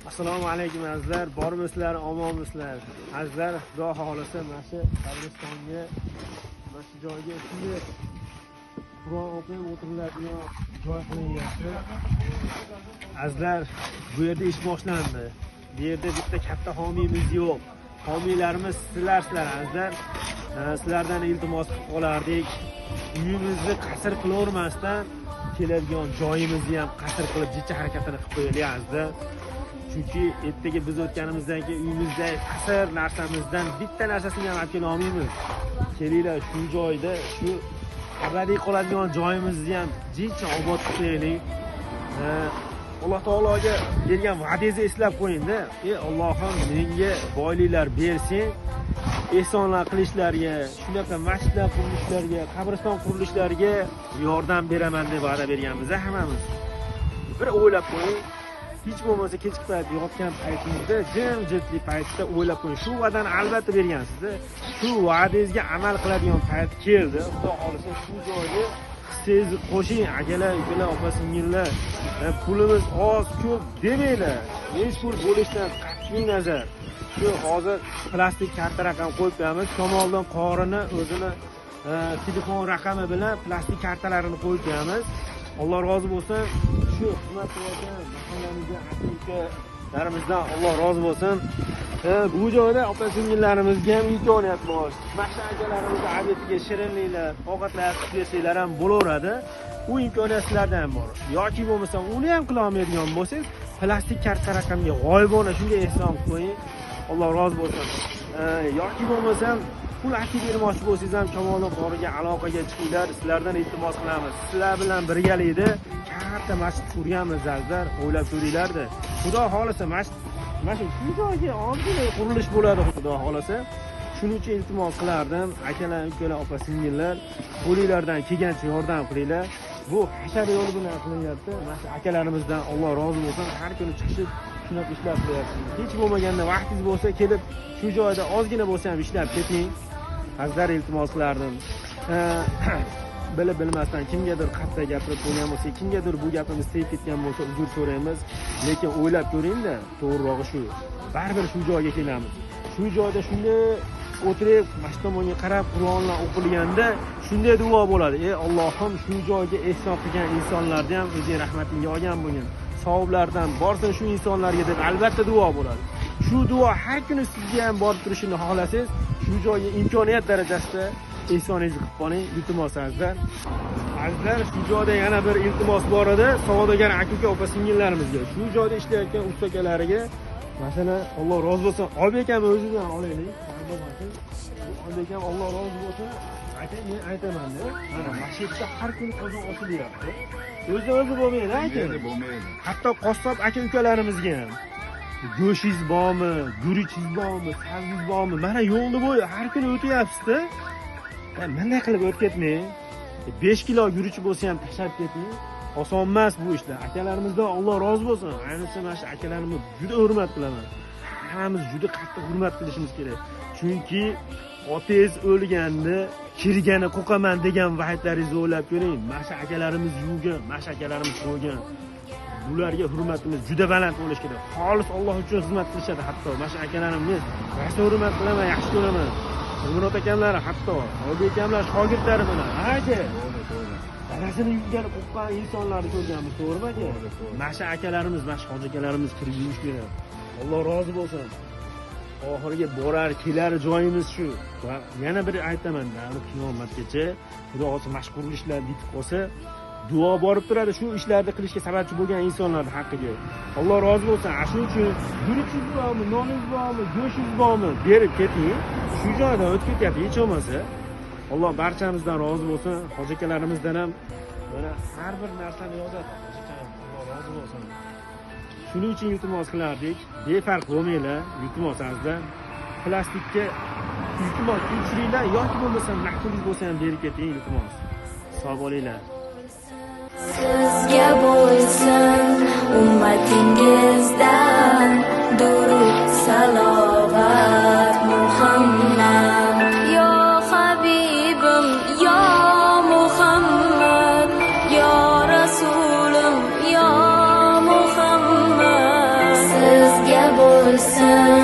Assalomu alaykum azizlar, bormisizlar, omonmisizlar? Azizlar, Xudo xohlasa mana shu qabristonga, mana shu joyga shunday Qur'on o'qib o'tiriladigan joy qilinyapti. Azizlar, bu yerda ish boshlandi. Bu yerda bitta katta homiymiz yo'q. Homiylarimiz sizlarsizlar azizlar. Sizlardan iltimos qilib qolardik. Uyimizni qasr qilavermasdan keladigan joyimizni ham qasr qilib jicha harakatini qilib qo'yaylik azizlar. Chunki ertaga biz o'tganimizdan keyin uyimizda qasr narsamizdan bitta narsasini ham olib kela olmaymiz. Kelinglar shu joyda shu abadiy qoladigan joyimizni ham jicha obod qilib qo'yaylik. Alloh taologa bergan va'dangizni eslab qo'ying-da. Ey Allohim, menga boyliklar bersin, ehsonlar qilishlariga, shunaqa masjidlar qurilishlariga, qabriston qurilishlariga yordam beraman deb va'da berganmiz hammamiz. Bir o'ylab qo'ying. Hech bo'lmasa kechki payt yotgan paytingizda, jimjitli paytda o'ylab qo'ying. Shu va'dani albatta bergansizda. Shu va'dangizga amal qiladigan payt keldi. Xudo xohlasa shu joyga hissangizni qo'shing, akalar, ukalar, opa singillar. Pulimiz oz, ko'p demanglar. Hech pul bo'lishdan qat'iy nazar. Shu hozir plastik karta raqam qo'yib qo'yamiz. Kamoliddin qorini o'zini telefon raqami bilan plastik kartalarini qo'yib qo'yamiz. Alloh rozi bo'lsin. Shu xizmat qilayotgan mahallamizga aka-ukalarimizdan Alloh rozi bo'lsin. Bu joyda opa singillarimizga ham imkoniyat bor. Mana shu akalarimizni obediga shirinliklar, ovqatlar qilib bersanglar ham bo'laveradi. U imkoniyat sizlarda ham bor. Yoki bo'lmasa uni ham qila olmaydigan bo'lsangiz, plastik karta raqamga g'oyibona shunga ehson qilib qo'ying. Alloh rozi bo'lsin. Yoki bo'lmasam pul akib bermoqchi bo'lsangiz ham Kamoliddin qoriga aloqaga chiqinglar. Sizlardan iltimos qilamiz. Sizlar bilan birgalikda katta masjid qurganmiz azizlar, o'ylab ko'ringlarda. Xudo xohlasa masjid mana shu joyga ozgina qurilish bo'ladi Xudo xohlasa. Shuning uchun iltimos qilardim, akalar, ukalar, opa singillar, qo'linglardan kelgancha yordam qilinglar. Bu hashar yo'li bilan qilinyapti. Mana shu akalarimizdan Alloh rozi bo'lsin, har kuni chiqishib shunaqa ishlar qilyapti. Hech bo'lmaganda vaqtingiz bo'lsa kelib shu joyda ozgina bo'lsa ham ishlab keting. Azizlar, iltimos qilardim. Bilib bilmasdan kimgadir qattiq gapirib qo'ygan bo'lsa, kimgadir bu gapimiz tegib ketgan bo'lsa uzr so'raymiz. Lekin o'ylab ko'ring-da, to'g'rirog'i shu. Baribir shu joyga kelamiz. Shu joyda shunday o'tirib, mana shu tomonga qarab Qur'onlar o'qilganda shunday duo bo'ladi. Ey Allohim, shu joyga ehson qilgan insonlarni ham o'zing rahmatingga olgan bo'lgin. Savoblardan borsin shu insonlarga deb albatta duo bo'ladi. Shu duo har kuni sizga ham borib turishini xohlasangiz, shu joyga imkoniyat darajasida ehsoningizni qilib qoling, iltimos azizlar. Azizlar, shu joyda yana bir iltimos bor edi, savdogar aka-uka, opa singillarimizga, shu joyda ishlayotgan usta akalariga, masalan, Alloh rozi bo'lsin, Oybek akam o'zidan olaylik. Oybek akam Alloh rozi bo'lsin. Aka, men aytaman-da, mana shu yerda har kuni qozon ochilyapti. O'zi bo'lmaydi aka. Bo'lmaydi. Hatto qassob aka ukalarimizga ham go'shingiz bormi, guruchingiz bormi, sabzingiz bormi? Mana yo'lni bo'yi har kuni o'tyapsiz-da. Bunday qilib o'tib ketmang. 5 kilo guruch bo'lsa ham tashlab keting. Oson emas bu ishlar. Akalarimizdan Alloh rozi bo'lsin. Ayniqsa mana shu akalarimizni juda hurmat qilaman. Hammamiz juda qattiq hurmat qilishimiz kerak. Chunki otangiz o'lganda kirgani qo'qaman degan vaytlaringizni o'ylab ko'ring. Mana shu akalarimiz yuvgan, mana shu akalarimiz qo'ygan. Bularga hurmatimiz juda baland bo'lishi kerak. Xolis Alloh uchun xizmat qilishadi hatto. Mana shu akalarimiz rosa hurmat qilaman, yaxshi ko'raman. Murod akamlar hatto, Oybek akamlar shogirdlari mana. Aka. Dadasini yuvgani qo'rqqan insonlarni ko'rganmiz, to'g'rimi aka? Mana shu akalarimiz, mana shu hoji akalarimiz kirib yuvish kerak. Alloh rozi bo'lsin. Oxirgi borar, kelar joyimiz shu. Va yana bir aytaman, qiyomatgacha Xudo xohlasa mana shu qurilishlar bitib qolsa, duo borib turadi shu ishlarni qilishga sababchi bo'lgan insonlarning haqqiga. Alloh rozi bo'lsin. Ana shuning uchun guruchingiz bormi, noningiz bormi, go'shingiz bormi, berib keting. Shu joydan o'tib ketyapti hech bo'lmasa. Alloh barchamizdan rozi bo'lsin. Hoji akalarimizdan ham mana har bir narsani yozadi. Hoji akam, Alloh rozi bo'lsin. Shuning uchun iltimos qilardik, befarq bo'lmanglar, iltimos azizlar. Plastikka iltimos turshiringlar yoki bo'lmasa naqd pulingiz bo'lsa ham berib keting, iltimos. Sog' bo'linglar. Sizga bo'lsin ummatingizdan durud salovat Muhammad. Yo Habibim, yo Muhammad, yo Rasulim, yo Muhammad. Siz Bo'lsin.